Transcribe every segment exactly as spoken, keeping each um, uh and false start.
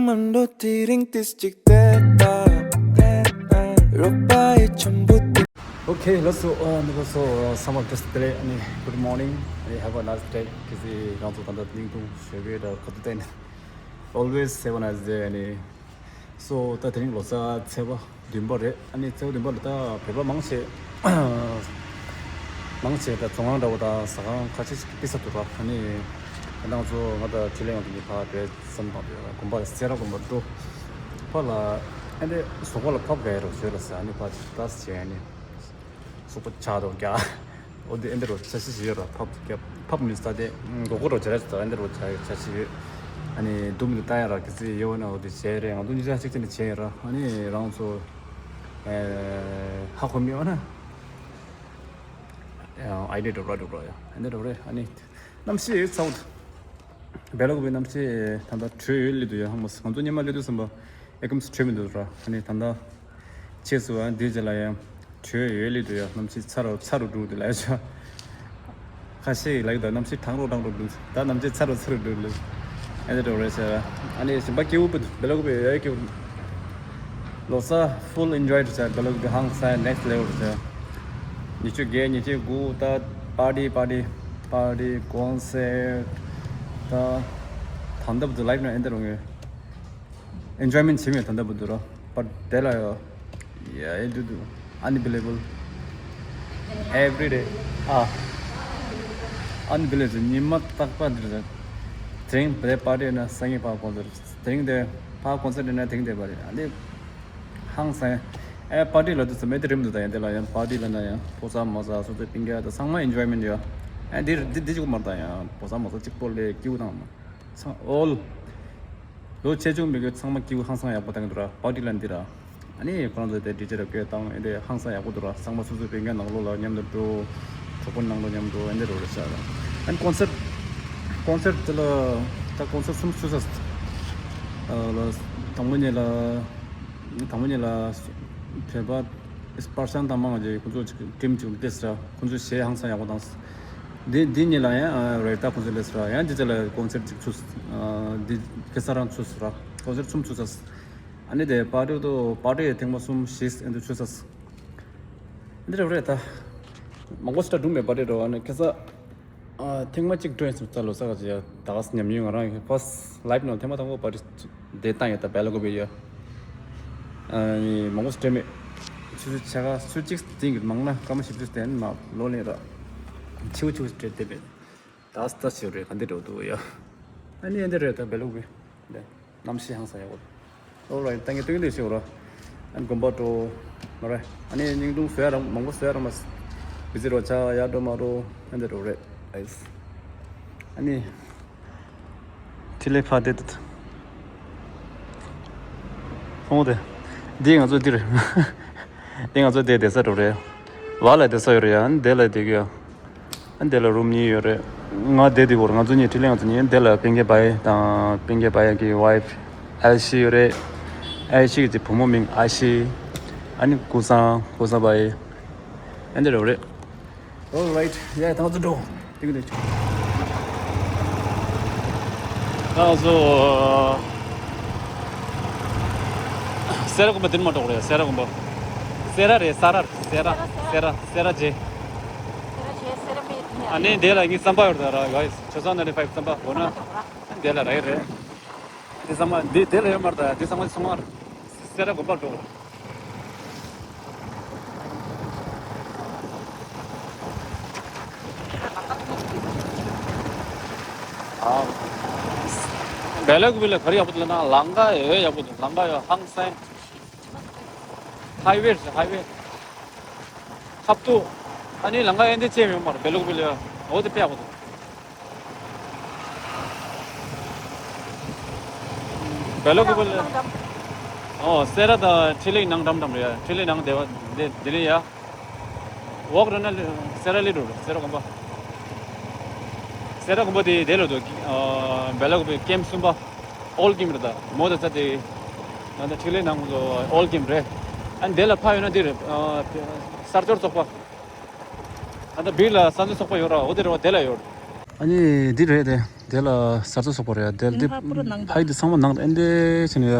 མ་འགྲོ་དེ་རིང་ཏིས་ཅིག་བསྡད་པ། རོགས་པ་ཡི་ཆེན་པོ་དེ། Okay, let's go. Uh, let's go. Uh, summer test today. Ani, good morning. Ani, have a nice day. Kasi rang so tanda ting tung shebe da katu ten. Always have a nice day. Ani, so ta ting lo sa tseba. བདུན་པ་རེད། ཨ་ནི་ཚེས་པ་བདུན་པ་ལ་ད་བོད་པ་མང་ཆེ་མང་ཆེ་ད་རྫོང་ཁང་འདྲ་བོ་དང་ཟ་ཁང་ཁ་ཤས་ཤིག་ཕྱེ་ས་འདུག་ར། ཨ་ནི་ང་རང་ཚོ་ང་དང་ཕྲིན་ལས་ཡོང་དུས་ནི་ཕར་བྲེལ་ཙམ་དང་དགོན་པ་སེ་ར་དགོན་པ་འགྲོ། ཕར་ལ་ཨ་ནི་ཟོག་པ་ལ་ཕབ་ག་ཡ་རོགས་བྱོས་ལ་ཟེར། ཨ་ནི་ཕར་ལྟ་བྱས། ཨ་ནི་ཟོག་པ་ཆགས་འདུག་རྒྱ། འོ་དེ་ཨེ་འདྲ་རོ་འཆར་གཞི་ཞིག་ཡོད་ར། ཕབ་རྒྱབ་ཕབ་མི་ས་དེ་མགོ་སྐོར་རོ་བྱེད་ར་ཅིག་ད་ཨེ་འདྲ་རོ་འཆར་འཆར་གཞི་ཡོད། ཨ་ནི་འདུག་མི་འདུག་ལྟ་ཡ་ར། གི་ཚེ་ཡོད་ན་འོ་དེ་བྱས་རེད། ང་ཚོ་གཉིས་ཆ་གཅིག་བྱས་ནས་བྱས་ཡོད་ར། ཨ་ནི་རང་ཚོ་ཧ་གོ་མི་ཡོད་ན་ཨའི་ཌི་འགྲོ་ར་འགྲོ་ར་ཡ། ཨེ་འདྲ་རོ་རེད། ཨ་ནི་གནམ་གཤིས་ཚ་བོ་འདུག་བལ་ལ་གོ་བའི་གནམ་གཤིས་ད་ལྟ་དྲོད་ཡོད་ལི་འདུག་ཡ། ཧང་མོ་ང་ཚོ་ཉི་མ་ལི་འདུག་བསམ་པ། ཨེ་ཀམ་སི་དྲོད་མི་འདུག་ར། ཨ་ནི་ད་ལྟ་ཆེས་སུ་ཨ་འདི་རྗེས་ལ་ཡང་དྲོད་ཡོད་ལི་འདུག་ཡ། གནམ་གཤིས་ཚ་རུ་ཚ་རུ་འགྲོ་འདུག་ལ་ཡ་ཆ། ཁ་ཤས་ལ་ཡོད་ད་གནམ་གཤིས་གྲང་རུ་གྲང་རུ་འདུག་ད་གནམ་གཤིས་ཚ་རུ་ཚ་རུ་འགྲོ་ལི། ཨེ་འདྲ་འགྲོ་རེད་ཟེར། ཨ་ནི་ཞིམ་པ་སྐྱིད་པོ་འདུག་བལ་ལ་གོ་བའི་ཡ་སྐྱིད་པོ། ལོ་གསར་ཧྥུལ་ཨེན་ཇོའི་འདུག་ཟེར། བལ་ལ་གོ་བའི་ཧང་སང་ནེག་སི་ལེ་ཝལ་འདུག་ཟེར། ཉི་ཤུ་བརྒྱད་ཉི་ཤུ་དགུ་ད་པར་ཊི་པར་ཊི་པར་ཊི་ཀོན་སར་ཊི་ད་ད་ལྟ་བུ་ལའིབ་ན་ཨེ་འདྲ་རུང་ཡོད། ཨེན་ཇོའི་མེན་ཊི་བྱེད་མེད་ད་ལྟ་བུ་འདུག་ར། པར་དེ་ལ་ཡོད། ཡ་ཨེ་འདུག་འདུག་ཨན་བི་ལི་བེ་བལ། ཨེ་བི་རི་ཌེ། ཨ་ཨན་བི་ལི་བེ་བལ། ཉི་མ་རྟག་པར་འདིར་ཟེར། དེ་རིང་བལ་པར་ཊི་ན་སང་ཉིན་ཕར་ཀོན་སར་ཊི། དེ་རིང་དེ་ཕར་ཀོན་སར་ཊི་ན་དེ་རིང་དེ་པར་ཊི། ཨ་ནི་ཧང་སང་། ཨེ་པར་ཊི་ལ་དུས་ཚོད་མེད་དེ་རིམ་དུ་ད་ཡང་དེ་ལ་ཡང་པར་ཊི་ལ་ན་ཡང་ཕོ་གསར་མོ་གསར་སོ་སོའི་སྤུན་ཀྱག་ད་ཚང་མ་ཨེན་ཇོའི་མེན་ཊི་ཡོད། ཨེ་འདིར་འདི་འདི་གཅིག་པོ་མ་རེད་ད། ཡང་ཕོ་གསར་མོ་གསར་གཅིག་པོ་ལས་སྐྱིད་པོ་དང་མ། ཚང་ཨོལ། ལོ་ཆེ་ཆུང་མི་དགོས་ཚང་མ་སྐྱིད་པོ་ཧང་སང་ཡག་པོ་བཏང་གི་འདུག་ར། པར་ཊི་ལ་འདི་ར། ཨ་ནི་ཁོ་རང་ཚོ་དེ་ཌི་ཇེ་ར་སྐད་བཏང་ཨེ་འདྲ་ཧང་སང་ཡག་པོ་འདུག་ར། ཚང་མ་སོ་སོའི་སྤུན་ཀྱག་ནང་ལོགས་ལ་མཉམ་དུ་འགྲོ། གྲོགས་པོ་ནང་ལོགས་མཉམ་འགྲོ་ཨེ་འདྲ་རོ་རེ་བྱ་ར། ཨ་ནི་ཀོན་སར་ཊི་ཀོན་སར་ཊི་དེ་ལ་ད་ཀོན་སར་ཊི་གསུམ་ཚུགས་ས། ཨ་ལ་དང་པོ་ཉིད་ལ་དང་པོ་ཉིད་ལ་བོད་པ་པར་ཤང་དང་མང་ཆེ་ཁོ་ཚོ་ཅིག་ཊིམ་ཅིག་སླེབས་ར། ཁོ་ཚོ་གཞས་ཧང་སང་ཡག་པོ་བཏང་། འདི་འདི་གཉིས་ལ་ཡང་ཨ་རེད་ད། ཁོ་ཚོ་སླེབས་ར། ཡང་འདི་ཚོ་ལ་ཀོན་སར་ཊི་ཅིག་ཚུགས། ཨ་འདི་ཁ་སང་རང་ཚུགས་ར། ཀོན་སར་ཊི་གསུམ་ཚུགས་ས། ཨ་ནི་དེ་པར་ཊི་དོ་པར་ཊི་ཐེངས་མ་གསུམ་བཞི་ཨེ་འདི་ཚུགས་ས། འདི་རེད་རེད་ད། མང་པོ་ཞིག་ད་སྒྲུང་མེད་པར་ཊི་རོ། ཨ་ནི་ཁ་སང་ཨ་ཐེངས་མ་གཅིག་འགྲོ་ཡིན་སོང་ཙང་ལོ་གསར་ག་ཅི་ཡ་ད་ག་སེ་ཉམས་མྱོང་ང་རང་གི་ཕར་སི་ཊི་ལའིབ་ནང་ཐེངས་མ་དང་པོ་པར་ཊི་དེ་བཏང་ཡོད་ད། བལ་ལ་གོ་བའི་ཡ། ཨ་ནི་མང་པོ་སྤྲད་མེད། ཆུ་ཚོད་ཆ་ག་ཆུ་གཅིག་སྟེང་གི་མང་ན་སྐར་མ་བཞི་བཅུ་བསྟན་མ་ལོ་ལེན་ར། ཆིའུ་ཆིའུ་སྤྲད་དེ་བས། ད་སི་ཊ་ཆིའུ་རེད་ག་འདི་འགྲོ་འདུག་ཡ། ཨ་ནི་ཨེ་འདི་རེད་ད་བལ་ལ་གོ་བའི། གནམ་གཤིས་ཧང་སང་ཡག་པོ། ཨོ་རའིཊ། ད་ངས་སྟོན་གྱི་འདུག་ཤེས་རོ། ཨན་དགོན་པ་འགྲོ། མ་རེད། ཨ་ནི་བརྙན་ཐུང་བཟོ་ཡ་རང་མང་པོ་བཟོ་ཡ་རང་མ། བི་ཛི་རོ་ཆ་ཡ་འགྲོ་མ་འགྲོ་ཨན་དེ་འགྲོ་རེད། ཨེས། ཨ་ནི། ཐི་ལེ་ཕ་དེ་དེ། ཧོང་དེ། འདི་ང་ཚོ་འདི་རེད། འདི་ང་ཚོ་དེ་བསྡད་ས་འགྲོ་རེད། བ་ལ་བསྡད་ས་ཡོད་རེད་ཡ། ཨ་ནི་དེ་ལ་བསྡད་གི་ཡ། ཨ་ནི་དེ་ལ་རུམ་གཉིས་ཡོད་རེད། ང་བསྡད་དེ་བོར་ང་ཚོ་གཉིས་ཕྲིན་ལས་ང་ཚོ་གཉིས་དེ་ལ་པིང་ཀེ་བྷའི་དང་པིང་ཀེ་བྷའི་གི་ཝའི་ཕི་ཨལ་ཤི་ཡོད་རེད། ཨལ་ཤི་གི་བུ་མོ་མིང་ཨ་ཤི། ཨ་ནི་ཀུ་སང་ཀུ་སང་བྷའི། ཨ་ནི་དེ་རེད། All right, yeah, ད་ང་ཚོ་འགྲོ། ཏིག་ཏིག་ད་ང་ཚོ་སེ་ར་དགོན་པ་འདིར་མ་འགྲོ་རེད། སེ་ར་དགོན་པ། སེ་ར་རེད། ས་ར་རེད། སེ་ར་སེ་ར་སེ་ར་རྗེ། ཨ་ནི་དེ་ལ་ངའི་རྩམ་པ་ཡོད་རེད་ད་ར། ག་ཆོས་སང་ནའི་ཊི་ཕའིབ་རྩམ་པ་འོ་ན། དེ་ལ་རེད་རེད། དེ་རྩམ་པ་འདི་དེ་ལ་ཡོད་མ་རེད་ད། དེ་ཚང་མ་ཚོང་མ་རེད། སེ་ར་དགོན་པར་འགྲོ། ཨ། བལ་ལ་གུ་བི་ལ་ག་རེ་ཡག་པོ་འདུག་ལབ་ན་ལམ་ཁ་ཡོད་ཡག་པོ་འདུག་ལམ་ཁ་ཡོད་ཧང་སང་། ཧའི་ཝེ་རེད་ཧའི་ཝེ། ཁབ་ཏུ། ཨ་ནི་ལམ་ཁ་ཨེ་འདི་ཅེ་ཡོད་མ་རེད་བལ་ལ་གུ་བི་ལ་ཡོད། འོ་དེ་དཔེ་ཡག་པོ་འདུག་བལ་ལ་གུ་བི་ལ། ཨོ་སེ་ར་དང་ཕྲིན་ལས་ནང་འགྲམ་འགྲམ་རེད་ཡ། ཕྲིན་ལས་ནང་དེ་བ་དེ་དེ་རེད་ཡ། འོག་རེད་ན་སེ་ར་ལི་རུ་རེད། སེ་ར་དགོན་པ། སེ་ར་དགོན་པ་དེ་དེ་ལ་འདུག་ཨ་བལ་ལ་གུ་བི་ཀེམ་གསུམ་པ། ཨོལ་ཀེམ་རེད་ད། མོ་ད་ཚ་དེ། ང་ད་ཕྲིན་ལས་ནང་ཨོལ་ཀེམ་རེད། ཨ་དེ་ལ་ཕ་ཡོད་ན་དེ་རེད། ཨ་གསར་འབྱོར་ཚོགས་པ། ཨ་ད་བིར་ལ་གསར་འབྱོར་ཚོགས་པ་ཡོད་ར། འོ་དེ་རེད་བ། དེ་ལ་ཡོད། ཨ་ནི་འདི་རེད་དེ། དེ་ལ་གསར་རྩྭ་སོགས་པ་རེད། དེ་ལ་འདི་ཕ་པུ་ར་ནང་དུ། ཕ་ཡི་འདི་ཚང་མ་ནང་དུ་ཨེ་འདྲ་བྱས་ནས་ཡ།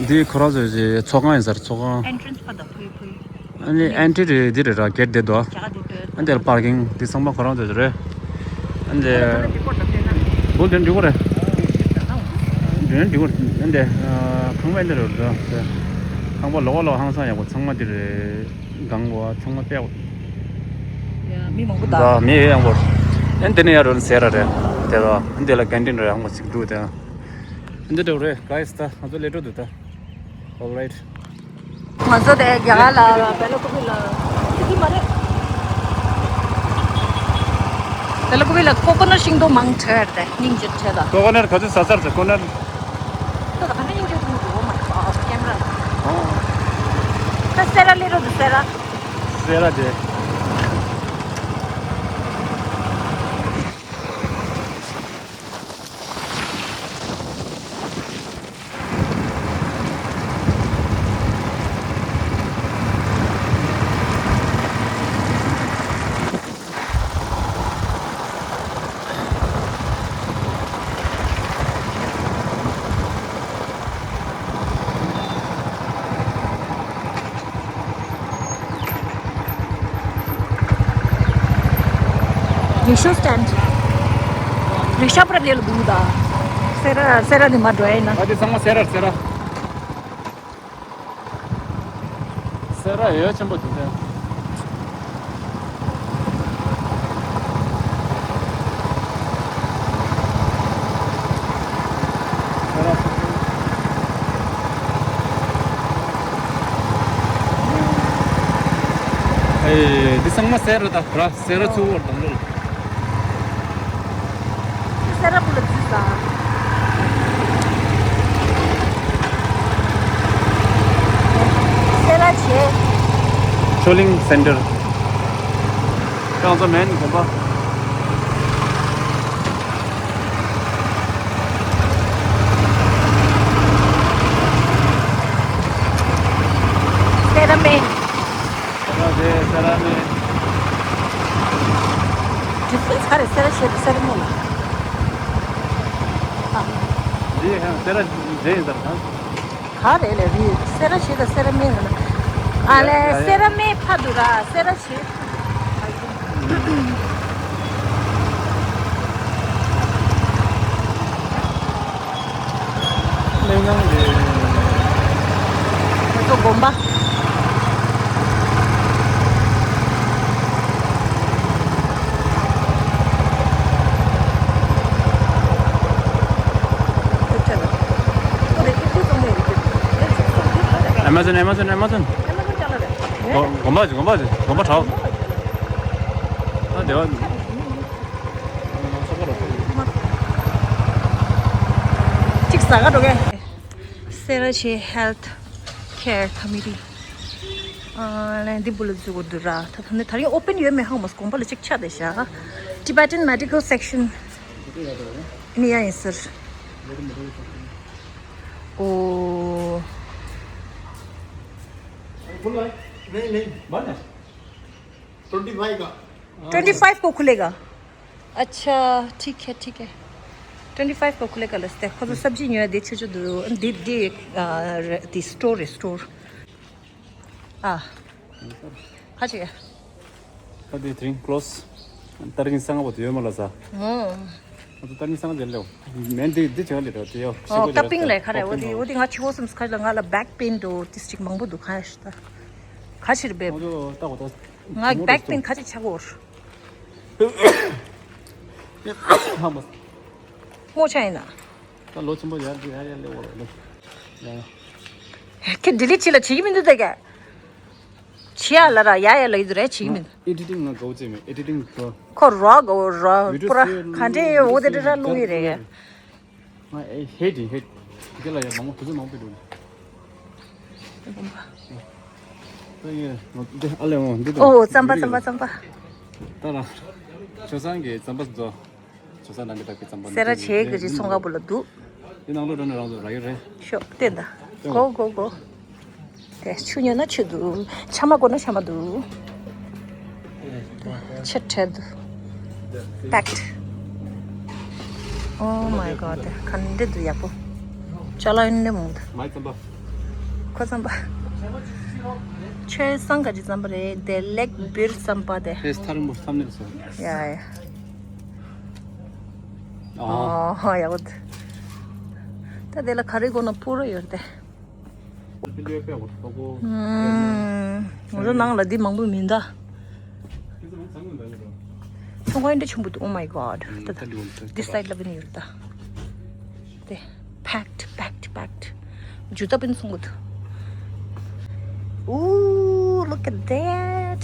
འདི་ཁོ་རང་ཚོའི་ཚོགས་ཁང་ཡིན་ས་རེད། ཚོགས་ཁང་། ཨེན་ཊི་རན་སི་ཕ་ད་ཕུ་ཕུ། ཨ་ནི་ཨེན་ཊི་རི་འདི་རེད་ར། གེ་ཊི་དེ་དོ། ཨ་འདི་ལ་པར་ཀིང་འདི་ཚང་མ་ཁོ་རང་ཚོའི་རེད། ཨ་འདི་བུ་དེ་འགྲིག་གོ་རེད། དེ་འགྲིག་གོ་རེད། ཨ་འདི་ཁང་པ་འདི་རེད་ར། ཁང་པ་ལོགས་ལོགས་ཧང་སང་ཡག་པོ་ཚང་མ་འདི་རེད། གང་བ་ཚང་མ་དཔེ་ཡག་པོ། ཡ་མི་མང་པོ་ད་འདུག་མི་ཡོད་ཡག་པོ། ཨ་འདི་ནས་ཡར་རོལ་ཟེར་ར་རེད། དེ་ར་ཨ་འདི་ལ་ཀེན་ཊིན་རེད། ཧང་པ་ཞིག་འདུག་དེ། འདི་འདྲ་རེད་guys། ད་ང་ཚོ་སླེབས་འགྲོ་འདུག་ད། Alright། ང་ཚོ་དེ་རྒྱ་གར་ལ་བེ་ལ་ཀུ་པི་ལ་ཅི་ཐུབ་མ་རེད། བེ་ལ་ཀུ་པི་ལ་ཀོ་ཀོ་ནཊ་ཤིང་ཏོག་མང་དྲགས་དེ་སྙིང་རྗེ་དྲགས་ད། ཀོ་ཀོ་ནཊ་ག་ཚོད་ཟ་ཚར་ཟེར། ཀོ་ཀོ་ནཊ། ད་ད་ག་ནས་སྙིང་རྗེ་ཐུབ་འདུག་འོ་མ་ཀེམ་ར། ད་སེ་ར་སླེབས་འགྲོ་འདུག་སེ་ར། སེ་ར་དེ། རིག་ཤོ་སི་ཊེན་ཌི། རིག་ཤ་པུ་ར་དེ་ལ་འདུག་ད། སེ་ར་སེ་ར་ནས་མར་འགྲོ་ཡ་ཡིན་ན། ཨ་དེ་ཚང་མ་སེ་ར་སེ་ར། སེ་ར་ཡོད་ཆེན་པོ་འདུག་སེ། སེ་ར་སུ་ཁུལ། ཨེ། འདི་ཚང་མ་སེ་ར་ད་ར། སེ་ར་ཚུར་བར་དང་ལོ། སེ་ར་པུ་ལ་འཛུལ་ས། སེ་ར་བྱེས། ཆོས་གླིང་སེན་ཊར། ཁྱེད་ཚོ་མེན་དགོན་པ། སེ་ར་སྨད། སེ་ར་བྱེས། སེ་ར་སྨད། ཌི་ཕེན་སི་ག་རེ། སེ་ར་བྱེས་དང་སེ་ར་སྨད་ལ། ཨ། འདི་ཧ་སེ་ར་བྱེས་ཡིན་ས་རེད། ག་རེ་ལས་རེད། སེ་ར་བྱེས་དང་སེ་ར་སྨད་ལ། ཨ་ལས། ཡ་ཡ་ཡ། སེ་ར་སྨད་ཕ་འདུག་ར། སེ་ར་བྱེས། གླེང་སྟངས་དེ། ང་ཚོ་དགོན་པ། Amazon, Amazon, Amazon. དགོན་པ་ཅིག་དགོན་པ་ཅིག་དགོན་པ་གྲགས། ཨ་དེ་བ། གཅིག་ཟ་ག་འགྲོ་གས། སེ་ར་བྱེས་Health Care Committee། ཨ་ལས་འདི་བུ་ལ་འཛུལ་དགོས་འདུག་ར། ད་ད་ནི་དེ་རིང་ཨོ་པན་ཡོད་མེད་ཧ་གོ་མ་སོང་། དགོན་པ་ལ་གཅིག་ཆགས་བསྡད་ཤག Tibetan Medical Section ནི་ཡ་ཡིན་ཟེར། ཨོ། नहीं, नहीं। Twenty five का। Twenty five को खुलेगा। अच्छा, ठीक है, ठीक है। ट्वेंटी फ़ाइव को खुलेगा लस्ते। ཁོ་ཚོ་སབ་ཇི་ཉོ་ཡ་དེ་ཆུ་ཆུ་འདུག་འདི་འདི་ཨ་རེད། འདི་སི་ཊོར་རེད། སི་ཊོར། ཨ། ཁ་ཅིག་ད་དེ་དེ་རིང་ཀློ་སི། ད་རིང་སང་བ་དེ་ཡོད་མ་ལ་ས། ཨོ། ང་ཚོ་ད་རིང་སང་དེ་ལེའོ། མེན་དེ་དེ་ཆེ་བ་ལེ་ར་དེ་ཡོ། ཨོ། ཀ་པིང་ལེ་ཁ་རེ། འོ་དེ་འོ་དེ་ང་ཆི་བོ་སམ་སི་ཁ་ལ་ང་ལ་བེག་པེན་འགྲོ་དེ་ཅིག་མང་པོ་འདུག་ཁ་ཤི་ད། ཁ་ཤི་རེད་པས། ང་ཚོ་ལྟ་གོ་ད། ང་བེག་པེན་ཁ་ཅིག་ཆགས་གོ། ཧ་མ། སྔོ་ཆ་ཡིན་ན། ད་ལོ་ཆེན་པོ་ཡར་རྒྱས་ཡར་ཡར་སླེབས་འོ་ལེ། ཡ། ཁྱེད་ལྡི་ལི་ཕྱི་ལ་བྱེད་ཀྱི་མི་འདུག་ད་ག་བྱེད་ཡ་ལ་ར་ཡ་ཡ་ལ་ཡོད་རེད་བྱེད་ཀྱི་མི་འདུག་ཨེ་ཌི་ཊིང་ང་དགའ་བོ་བྱེད་མེད། ཨེ་ཌི་ཊིང་དགའ། ཁོ་རོ་དགའ་བོ་རོ་video པུ་ར་སེ་ག་འདྲས་འོ་དེ་འདྲ་ར་བླུག་ཡི་རེད་ཡ། ང་ཨེ་ཧེ་ཌི་ཧེ་ཌི་དེ་ལ་ཡ་མང་པོ་དུས་ཚོད་མང་པོ་འདུག་ད་ཡ་ང་འདི་ཨ་ལེ་འོ་འདི་འདུག་ཨོ་རྩམ་པ་རྩམ་པ་རྩམ་པ། ད་ར་ཆོས་སང་གི་རྩམ་པ་ཚོ། ཇོ་ས་ནང་གི་ད་གི་རྩམ་པ་སེ་ར་བྱེས་གི་ཅི་ཚོང་ཁང་བུ་ལ་འདུག་འདི་ནང་ལོགས་འགྲོ་ན་རང་ཚོ་རག་ཡོད་རེད། ཤོག་བསྟན་ད། གོ་གོ་གོ། དེ་ཆུ་ཉོ་ན་ཆུ་འདུག་ཆ་མ་གོ་ན་ཆ་མ་འདུག་ཆེ་ཁྲལ་འདུག Packed. Oh my god. ག་འདྲ་འདུག་ཡག་པོ། ཅ་ལག་ཡིན་འདྲ་མང་འདུག་མའི་རྩམ་པ། ཁོ་རྩམ་པ། ཁྱོད་སང་ག་ཅི་རྩམ་པ་རེད། དེ་ལེགས་སྦིར་རྩམ་པ་དེ། ཨེ་ཐག་རིང་པོ་བསམ་ནས་སོང་། ཡ་ཡ། ཨ། ཨོ་ཡག་པོ་འདུག་ད་དེ་ལ་ག་རེ་དགོས་ན་པུ་ར་ཡོད་དེ། ང་ཚོ་ནང་ལ་འདི་མང་པོ་མིན་ད། ཚོང་ཁང་འདྲ་ཆེན་པོ་འདུག Oh my god. ད་འདི་སའི་ཌི་ལ་བིན་ཡོད་ད། དེ་packed, packed, packed. ཇུ་ཏ་པིན་སོང་གི་འདུག Ooh, look at that.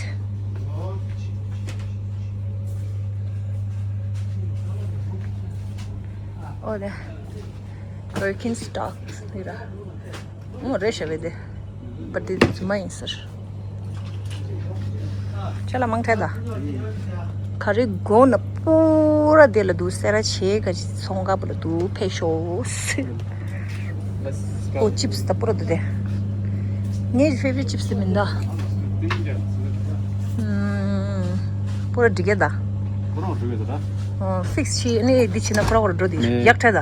Oh, the Birkenstocks. ཨོ་རེད་ཤག་བས་དེ། པ་དེ་རྫུན་མ་ཡིན་ཟེར། ཁྱེད་ལ་མང་ཁྲལ་ད། ག་རེ་དགོས་ན་པུ་ར་དེ་ལ་འདུག་སེ་ར་བྱེད་ག་ཅིག་ཚོང་ཁང་པུ་ལ་འདུག་ཕེབས་ཤོག་ཨོ་ཅིབ་སི་ད་པུ་ར་འདུག་དེ། ངའི་ཕེ་ཝ་རི་ཊི་ཅིབ་སི་དེ་མིན་ད། ཨུམ། པུ་ར་འགྲིག་གི་ད། པུ་ར་འགྲིག་གི་ད། ཨོ་ཕིག་སི་བྱས་ནས་འདི་བྱས་ན་པུ་ར་བར་འགྲོ་དེ་ནས་ཡག་ཁྲལ་ད།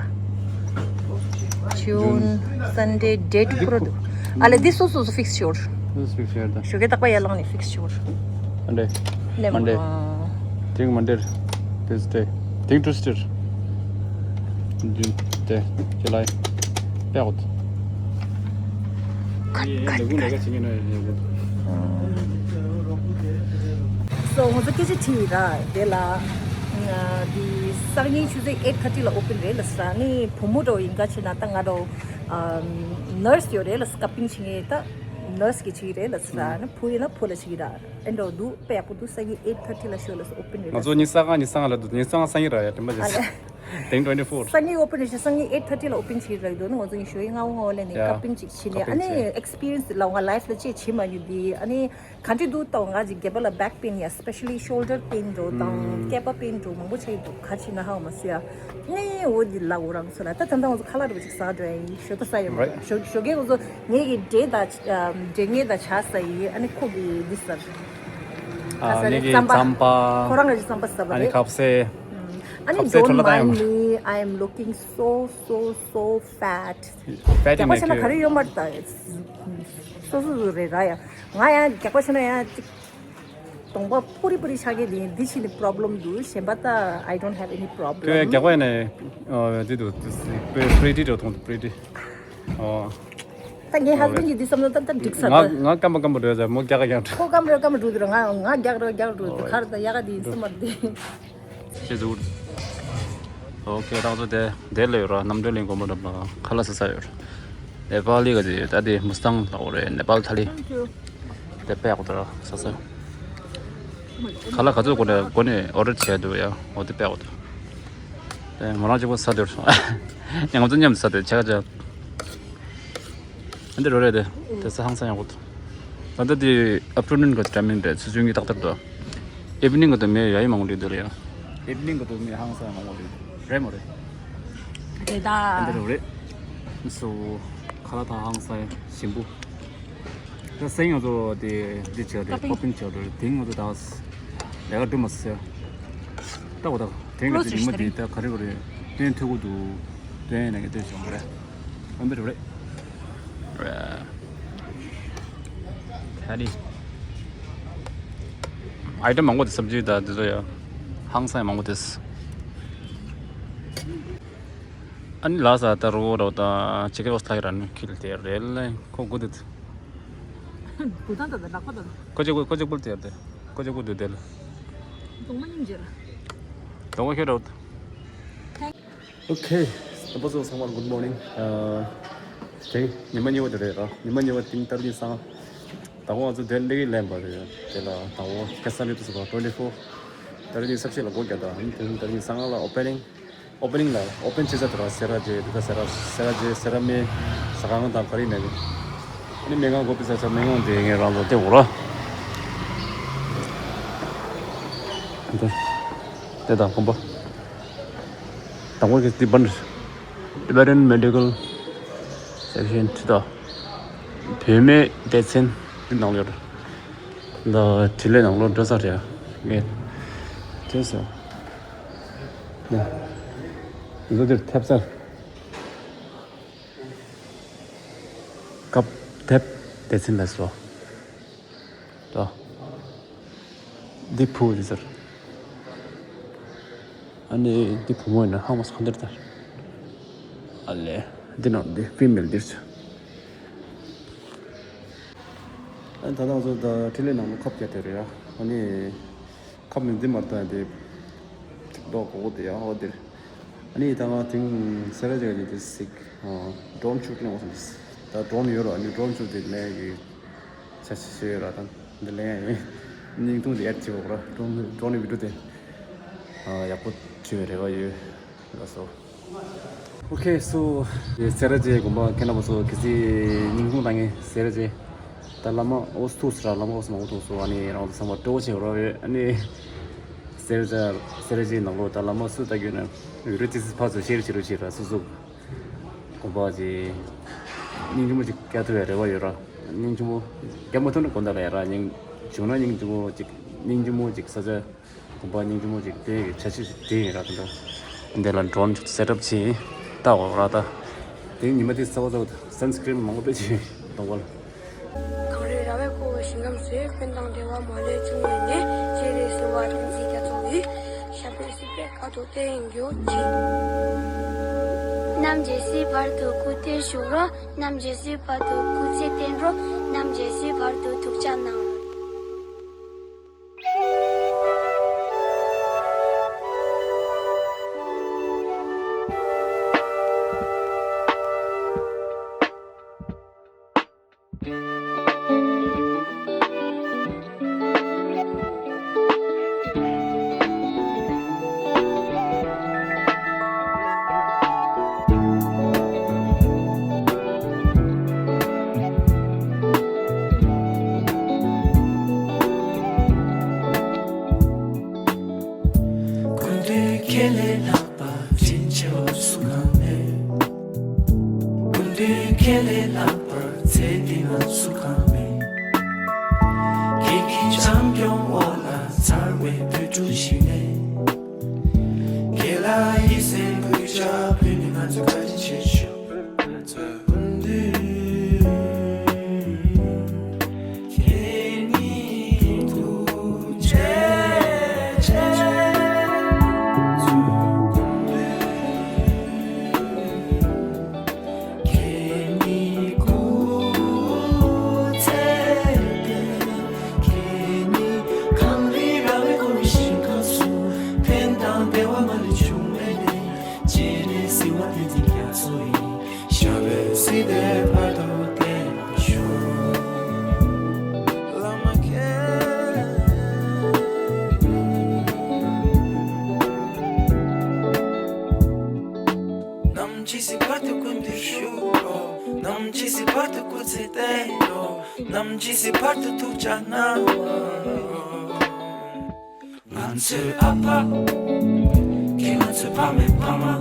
ཇུན། སན་ཌེ་ཌེ་ཊི་པུ་ར་འདུག་ཨ་ལས་འདི་སོ་སོ་སོ་ཕིག་སི་ཤོར། This is fixed here. ཞོགས་ཀས་རྟག་པར་ཡར་ལངས་ནས་ཕིག་སི་ཤོར། Monday. ལེ་Monday. ཨ། དེ་རིང་Monday. Tuesday. དེ་རིང་Tuesday. June. དེ་July. པེ་ཨོ། ཁ་ཁ་ཁ། སོ་ང་ཚོ་སྐད་ཆ་དྲིས་ཡིན་ར་དེ་ལ། འདི་སང་ཉིན་ཆུ་ཚོད་eight thirty ལ་ཨོ་པན་རེད་ལ་ས་ནི་བུ་མོ་འགྲོ་ཡིན་ག་ཕྱིན་ན་ད་ང་འགྲོ། ནར་སི་ཡོད་རེད་ལ་སི་ཀ་པིང་བྱེད་ངེས་ད། ནར་སི་གི་བྱེད་ཀྱི་རེད་ལ་སི་ར་ནི་བུ་ཡིན་ན་བུ་ལ་བྱེད་ཀྱི་ར། ཨེ་འགྲོ་འདུག་དཔེ་ཡག་པོ་འདུག་སང་ཉིན་eight thirty ལ་ཤོད་ལ་སི་ཨོ་པན་རེད་ང་ལ་ཚོ་སི། ཉི་ཤུ་རྩ་ལྔ་ཉི་ཤུ་རྩ་ལྔ་ལ་འདུག་ཉི་ཤུ་རྩ་ལྔ་སང་ཉིན་ར་ཡ་དྲན་པ་བྱས་སོང་། དེང་twenty four སང་ཉིན་ཨོ་པན་རེད་ཤག་སང་ཉིན་eight thirty ལ་ཨོ་པན་བྱེད་ཀྱི་རེད་འདུག་ནི་ང་ཚོ་ཉི་ཤུ་ཡི་ལྔ་པོ་ལྔ་པོ་ལས་ནི་ཀ་པིང་ཅིག་བྱེད་ནས་ཨ་ནི་ཀ་པིང་ཅིག་ཨེག་སི་པི་རི་ཡན་སི་ལ་ང་ལའིཕ་ལ་ཅིག་བྱེད་མ་མྱོང་དེ་ཨ་ནི། ག་འདྲ་འདུག་ལྟ་བ་ང་ཅིག་སྒལ་པ་ལ་བེག་པེན་ཡ་སི་པེ་ཤ་ལི་ཤོལ་ཌར་པེན་འགྲོ་དང་སྐེད་པ་པེན་འགྲོ་མང་པོ་ཆགས་ཀྱི་འདུག་ག་ཅི་ན་ཧ་མ་སི་ཡ། ངས་འོ་འདི་ལ་འོ་རང་ཚོ་ལ་ད་ད་ལྟ་ང་ཚོ་ཁ་ལག་འདྲ་པོ་ཅིག་ཟ་འགྲོ་ཡ་ཡིན་ཞོ་ད་ས་ཡོད་མ་རེད་ཞོ་ཞོ་གས་ང་ཚོ་ངེད་ཀྱི་འབྲས་དང་འབྲས་ངད་དང་ཇ་ཟ་ཡི་ཨ་ནི་ཁོ་གི་འདི་ཟ། ག་ཟ་རེད་ངེད་ཀྱི་རྩམ་པ། རྩམ་པ། ཁོ་རང་གི་རྩམ་པ་ཟ་བ་ཨ་ནི་རེད། ཁ་ཟས། ཨ་ནི་ཁ་ཟས་don't འཕྲོ་བརླག་བཏང་ཡོད་མ་རེད། Mind me, I am looking so so so fat. Fatty རྒྱག་པ་བྱས་ན་ག་རེ་ཡོད་མ་རེད་ད། སོ་སོ་སོ་རེད་ར་ཡ། ང་ཡང་རྒྱག་པ་བྱས་ན་ཡང་ཅིག་གདོང་པ་ཕུ་རི་ཕུ་རི་ཆགས་ཀྱི་འདི་འདི་ཕྱིན་ནི་པོ་རོབ་ལེམ་འདུག་གཞན་པ་ད་I don't have any problem. ཁྱོད་རྒྱག་པ་ཡིན་ནས་འདི་འདུག pretty འགྲོ་མཐོང་འདུག pretty ཨོ། ད་ངའི་ཧས་བྷེན་ཌི་གིས་འདི་བསམ་ན་ད་ད་འགྲིག་ས་ད། ང་ང་སྐམ་པ་སྐམ་པ་འགྲོ་ཡ་ཟེར་མོ་རྒྱག་ག་རྒྱག་འགྲོ། ཁོ་སྐམ་རེད་སྐམ་པ་འགྲོ་འདུག་ར་ང་ང་རྒྱག་རེད་རྒྱག་འགྲོ་འདུག་ག་རེ་ད་ཡག་ག་འདི་བསམ་མ་འདི། ཤེས་ཟུར། ཨོ་ཁེ་ད་ང་ཚོ་དེ་དེ་ལ་ཡོད་ར་གནམ་གྲུ་ལེན་དགོས་མ་རེད་པ་ཁ་ལག་ཟ་ས་ཡོད་ར། ནེ་པ་ལི་ག་ཅིག་ཡོད་ད་དེ་མུ་སི་ཏང་ལ་འོ་རེད་ནེ་པ་ལི་ཐ་ལི། དེ་དཔེ་ཡག་པོ་འདུག་ར་ཟ་ས། ཁ་ལག་ག་ཚོད་དགོས་ནས་དགོས་ནས་ཨོ་ཌར་བྱས་འདུག་ཡ་འོ་དེ་དཔེ་ཡག་པོ་འདུག་དེ་ང་རང་གཅིག་པོ་ཟ་འདོད་ར་སོང་། ཡང་ང་ཚོ་མཉམ་དུ་ཟ་འདོད་ཆ་ག་ཅིག་འདི་རོ་རེད་དེ། དེ་ས་ཧང་སང་ཡག་པོ་འདུག་ད་ལྟ་དེ་ཨབ་ཊར་ནུན་གི་ཊའི་མིང་རེད་ཆུ་ཚོད་གཉིས་ཏག་ཏག་འདུག་ཨིབ་ནིང་གི་དུ་མི་ཡ་ཡི་མང་པོ་འདུག་ལ་ཡ། ཨིབ་ནིང་གི་དུ་མི་ཧང་སང་མང་པོ་འདུག་རེད་མོ་རེད། རེད་ད། འདི་རོ་རེད། སོ། ཁ་ལག་དང་ཧང་སང་ཞིམ་པོ། ད་སེང་ང་ཚོ་དེ་འདི་བྱས་རེད་ཀ་པིང་ཀ་པིང་བྱས་རེད་དེང་ང་ཚོ་ད་ལས་ཀ་སྒྲུབ་མ་ཟེར། ལྟ་གོ་ད་དེང་གི་དེ་ཉི་མ་དེ་ད་ག་རེ་ག་རེ་སྟོན་ཐུབ་ཀྱི་འདུག་སྟོན་ཡིན་ན་གི་སྟོན་བྱུང་རེད། ཨ་འདི་རེད། ཨ་ནི། ཨའི་ཊམ་མང་པོ་དེ་སབ་ཇི་དང་དེ་ཚོ་ཡ། ཧང་སང་མང་པོ་དེ། ཨ་ནི་ལ་ས་ད་རོ་རོ་དང་ཅི་ཀེ་ལོ་སྟ་ཡ་ར་ནི་ཁིལ་དེ་རེད་ལེ་ཁོ་གུ་དེ། བུ་ཐང་དང་ལག་པ་དང་། ཁོ་ཅིག་པུ་ཁོ་ཅིག་པུ་དེ་དེ། ཁོ་ཅིག་པུ་དེ་དེ་ལ། གདོང་མ་སྙིང་རྗེ་ལ། གདོང་མ་ཁྱོད་རོ། Okay, ད་པ་ཚོ་ཚང་མར་good morning. དེ་ཉི་མ་གཉིས་པ་དེ་རེད་ར། ཉི་མ་གཉིས་པ་དེང་ཏར་ཉིན་སང་ད་གོ་ང་ཚོ་དེ་འདྲ་གི་ལེན་པ་རེད། དེ་ལ་ད་གོ་ཁ་སང་ལས་དུས་སུ་ག་twenty four ཏར་ཉིན་སབ་ཤེ་ལ་སྒོ་རྒྱག་ད་ཡིན་དེ་ཏར་ཉིན་སང་ལ་ཨོ་པེ་ནིང་། ཨོ་པེ་ནིང་ལ་ཨོ་པེན་བྱེད་ས་དེ་ར་སེ་ར་ཇེ་དེ་ད་སེ་ར་སེ་ར་ཇེ་སེ་ར་མེ་ཟ་ཁང་དང་ག་རེ་མེད་གི་ཨ་ནི་སྨན་ཁང་སྒོ་ཕྱེ་ས་ཆ་སྨན་ཁང་དེ་ངས་རང་ཚོ་སྟེར་དགོས་ར། དེ་དང་གོམ་པ། དང་པོ་གི་དེ་བན་Tibetan Medical Section དེ་དང་བོད་སྨན་སྡེ་ཚན་དེ་ནང་ལ་ཡོད་ར། ད་དྲིན་ལས་ནང་ལོགས་འགྲོ་ས་རེད་ངས་དེ་ཟེར། ནས། བཟོ་དེར་ཐེབས་རྩར། ཀབ་ཐེབས་དེ་ཚིན་ལ་སོ། ད། འདི་བུ་རེད་ཟེར། ཨ་ནི་འདི་བུ་མོ་ཡིན་ན་ཧང་མ་སོ་ག་འདིར་ད། ཨ་ལེ། འདི་ནང་འདི་ཕི་མེལ་འདིར་ཆ། ཨ་ད་ང་ཚོ་ད་ཁྲི་ལི་ནང་ལ་ཁབ་བརྒྱབ་དེ་རེད་ཡ། ཨ་ནི། ཁབ་ནི་འདི་མ་གཏོགས་དེ་ཅིག་ལྡོག་གོ་གོ་དེ་ཡང་ཨོ་དེར། ཨ་ནི་ད་ང་དེང་སེ་ར་ཅིག་ནི་དེ་སིག་ཌོན་ཆུ་ཀླེང་བ་སོང་། ད་ཌོན་ཡོད་ར། ཨ་ནི་ཌོན་ཆུ་དེ་ལེན་གི་ཆ་ཆ་ཆ་ཡོད་ར། ད་འདི་ལེན་ཡ་ཡིན། སྙིང་ཐུང་དེ་ཨེ་ཆེ་བོ་ར། ཌོན་ཌོན་ནི་བི་ཌིའོ་དེ་ཡག་པོ་བྲིས་བའི་རེ་བ་ཡོད། ལགས་སོ། ཨོ་ཁེ་སོ། སེ་ར་ཅིག་དགོན་པ་ཁྱེད་རྣམ་པ་ཚོ་གལ་སྲིད་སྙིང་ཐུང་བཏང་ངེས་སེ་ར་ཅིག་ད་བླ་མ་ཨོ་སི་ཐུག་སི་ར་བླ་མ་ཨོ་སི་མང་པོ་ཐུག་སོ། ཨ་ནི་རང་ཚོ་ཚང་མ་སྤྲོ་བོ་བྱེད་རོགས་ཡོད། ཨ་ནི་སེ་ར་ཅིག་སེ་ར་ཅིག་ནང་ལོགས་ད་བླ་མ་སུ་ལྟ་རྒྱུ་ན་ཡུ་རི་ཏི་སི་ཕ་ཚོ་ཤེར་བྱེད་རོགས་བྱེད་ར། སུ་སུ་དགོན་པ་ཅིག་སྙིང་རྗེ་མོ་ཅིག་བསྐྱལ་ཐུབ་ཡ་རེ་བ་ཡོད་ར། སྙིང་རྗེ་མོ་བསྐྱལ་མ་ཐུབ་ན་དགོན་བདག་ལ་ཡ་ར། སྙིང་བྱུང་ན་སྙིང་རྗེ་མོ་ཅིག་སྙིང་རྗེ་མོ་ཅིག་ས་ཆ། དགོན་པ་སྙིང་རྗེ་མོ་ཅིག་དེ་གི་ཆ་ཤས་ཤིག་དེ་ཡིན་ར། དེ་འདྲ་འདི་ལ་ཌོན་ཅིག་སེ་ཊབ་བྱེད་ལྟ་འོ་ར། ད་དེ་ཉི་མ་དེ་ཚ་བ་ཚ་བ་སན་སི་ཀྲིན་མང་པོ་དཔེ་ཅིག་གཏོང་བ་ལ། གངས་རི་ར་བས་བསྐོར་བའི་ཞིང་ཁམས་སུ། ཕན་དང་བདེ་བ་མ་ལུས་འབྱུང་བའི་གནས། སྤྱན་རས་གཟིགས་དབང་བསྟན་འཛིན་རྒྱ་མཚོ་ཡི། ཞབས་པད་སྲིད་པའི་བཀའ་དྲིན་དེ་ཡང་འགྱུར་བ་མེད། ནམ་མཁའ་སྲིད་བར་དུ་སྐུ་སྟོན་བཞུགས་རོགས། ནམ་མཁའ་སྲིད་བར་དུ་སྐུ་ཚེ་བརྟན་རོགས། ནམ་མཁའ་སྲིད་བར་དུ་ཐུགས་ཅག་གནང་། ཀུན་འདུས་ཁྱེད་ལས་ལྷག་པ་དྲིན་ཆེ་བ་སུ་གང་མེད། ཀུན་འདུས་ཁྱེད་ལས་ལྷག་པར་ཚེ་འདི་ན་སུ་གང་མེད། ཁྱེད་ཀྱི་བྱམས་སྐྱོང་འོག་ལ་མཚར་བའི་བོད་ཕྲུག་ཞིག་ནས། ཁྱེད་ལ་ཡིད་སེམས་ཀུན་བྱ་བོད་ནི་ང་ཚོ་བཀའ་དྲིན་ཆེ་ཞུ། ང་ཚོ་ཀུན་འདུས། ཁྱེད་ཉིད་ཐུགས་རྗེ་ཆེ། ང་ཚོ་ཀུན་འདུས། ཁྱེད་ཉིད་སྐུ་ཚེ་བརྟན། ཁྱེད་ཉིད་གངས་རི་ར་བས་བསྐོར་བའི་ཞིང་ཁམས་སུ། ཕན་དང་བདེ་བ་མ་ལུས་འབྱུང་བའི་གནས། སྤྱན་རས་གཟིགས་དབང་བསྟན་འཛིན་རྒྱ་མཚོ་ཡི། ཞབས་པད་སྲིད་མཐའི་བར་དུ་བརྟན་པར་ཤོག་བླ་མ་མཁྱེན། ནམ་མཁའ་སྲིད་བར་དུ་ཀུན་འདུས་ཤོག་ནམ་མཁའ་སྲིད་བར་དུ་སྐུ་ཚེ་བརྟན། ནམ་མཁའ་སྲིད་བར་དུ་ཐུགས་ཅག་གནང་། ང་ཚོའི་ཨ་ཕ། ཁྱེད་ང་ཚོའི་ཕ་མའི་ཕ་མ།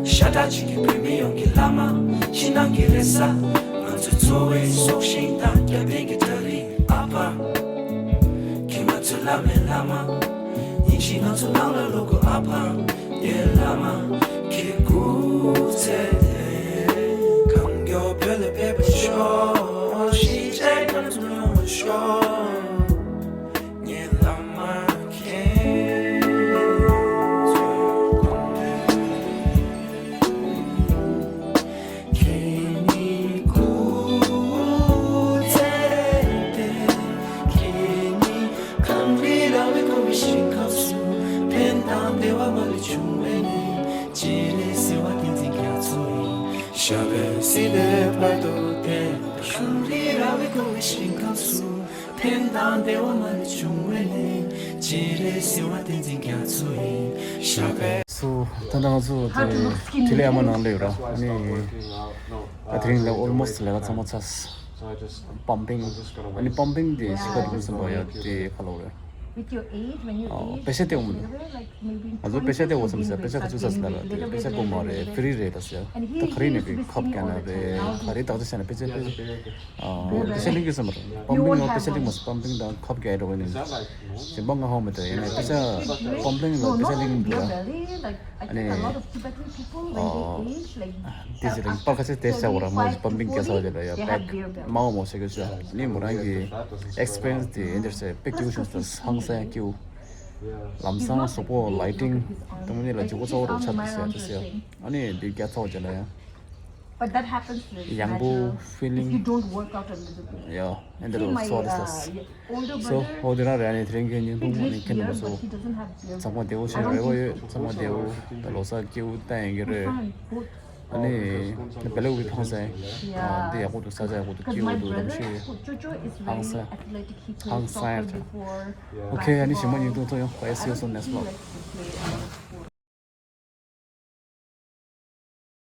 ཤ་ཁྲག་གཅིག་གི་བོད་མི་ཡོངས་ཀྱི་བླ་མ། ཕྱི་ནང་གི་རེ་ས། ང་ཚོའི་འཚོ་བའི་སྲོག་ཤིང་དང་རྒྱབ་རྟེན་གྱི་བྲག་རི་ཨ་ཕ། ཁྱེད་ང་ཚོའི་བླ་མའི་བླ་མ། ཉིན་ཞིག་ང་ཚོ་ནང་ལ་ལོག་དགོས་ཨ་ཕ། ངའི་བླ་མ། ཁྱེད་སྐུ་ཚེ་བརྟན། གང་མགྱོགས་བོད་ལ་ཕེབས་པར་ཤོག་གཞིས་བྱེས་རྒྱ་མཚོ་ཡོང་བར་ཤོག་ངའི་བླ་མ་མཁྱེན། ཁྱེད་ཉིད་སྐུ་ཚེ་བརྟན། ཁྱེད་ཉིད་གངས་རི་ར་བས་བསྐོར་བའི་ཞིང་ཁམས་སུ། ཕན་དང་བདེ་བ་མ་ལུས་འབྱུང་བའི་གནས། སྤྱན་རས་གཟིགས་དབང་བསྟན་འཛིན་རྒྱ་མཚོ་ཡི། ཞབས་པད་སྲིད་མཐའི་བར་དུ་བརྟན་པར་ཤོག་གངས་རི་ར་བས་བསྐོར་བའི་ཞིང་ཁམས་སུ། ཕན་དང་བདེ་བ་མ་ལུས་འབྱུང་བའི་གནས། སྤྱན་རས་གཟིགས་དབང་བསྟན་འཛིན་རྒྱ་མཚོ་ཡི། ཞབས་པད། སོ། ད་ལྟ་ང་ཚོ་དེ་ཊི་ལི་ཨ་མ་ནང་ལ་ཡོད་ར། ཨ་ནི་ད་དེ་རིང་ལ་ཨོལ་མོ་སི་ཊི་ལས་ཀ་ཚང་མ་ཚར། པམ་པིང་། ཨ་ནི་པམ་པིང་དེ་གཞིས་ཀ་འགྲོ་གི་ཟིན་པ་ཡ་དེ་ཁ་ལོ་རེད། With your age, when you ཨོ། age, པེ་ཤ་སྟེར་འོང་མི་འདུག like, maybe ང་ཚོ་པེ་ཤ་སྟེར་འོང་བསམ་ཟེར། པེ་ཤ་ག་ཚོད་ཟ་ཟེར་ལབ་དུས་པེ་ཤ་དགོས་མ་རེད། ཧྥི་རི་རེད་ད་ཟེར། ད་ག་རེ་ནས་པའི་ཁབ་བརྒྱབ་ན་པའི་ག་རེ་བརྟག་དཔྱད་བྱས་ན་པེ་ཤ་པེ་ཤ་ཨ། པེ་ཤ་ལེན་རྒྱུ་བསམ་པ་རེད། པམ་པིང་ལ་པེ་ཤ་ལེན་མ་སོང་། པམ་པིང་དང་ཁབ་བརྒྱབ་འགྲོ་བ་ནི་གཞན་པ་ང་ཧ་མི་ཐོན། ཡིན་ནའི་པེ་ཤ་པམ་པིང་ལ་པེ་ཤ་ལེན་གྱི་འདུག་ཨ་ནི་ཨོ། དེ་ཟེར་རིང་པར་ཁ་ཤས་དེ་བྱ་བ་ར་མོ་པམ་པིང་སྐྱེ་ས་བ་ཅེ་ལ་ཡ་པེག་མའོ་མོ་ཞེ་གི་ཤ་ནི་མོ་རང་གི་ཨེག་སི་པི་རི་ཡན་སི་དེ་འདྲ་ཟེར་པེག་ཀྱི་ཤོང་ས་ཧང་སང་ཀྱུ། ལམ་སང་གཟུགས་པོ་ལའི་ཊིང་དུང་ནི་ལ་འཇུག་པ་གཙོ་བོ་རུ་ཆགས་ཏེ་ཟེར་ཏེ་ཟེར། ཨ་ནི་འདི་རྒྱ་ཚ་བ་ཅེ་ལ་ཡ། But that happens with ཡང་པོ་ཕི་ལིང་། If you don't work out a little bit. ཡ་ཨེ་འདི་See རུ་my, ཚོ་དེ་uh, ས། yeah, older སོ་brother, ཨོ་དེ་རང་རེད། ཨ་ནི་དེ་རིང་གི་ཉིན་ཐུང་ནི་མཁྱེན་པ་སོ། He drinks beer, but he doesn't have beer. ཚང་མ་བདེ་བོ་ཞིག་རེ་བ་ཡོད། ཚང་མ་བདེ་བོ་ད་ལོ་གསར་སྐྱིད་པོ་བཏང་ཡིན་གྱི་རེད། ཨ་ནི་བེ་ལེ་བི་ཕང་སེ། ཨ་འདི་ཡག་པོ་འདུག་ས་ཆ་ཡག་པོ་འདུག་སྐྱིད་པོ་འདུག་ལམ་ཤེས། ཧང་སེ། ཧང་སེ། ཨོ་ཁེ། ཨ་ནི་ཞི་མ་ཉིན་ཐུང་ཐུང་ཡོང་། Bye, see you soon, next vlog.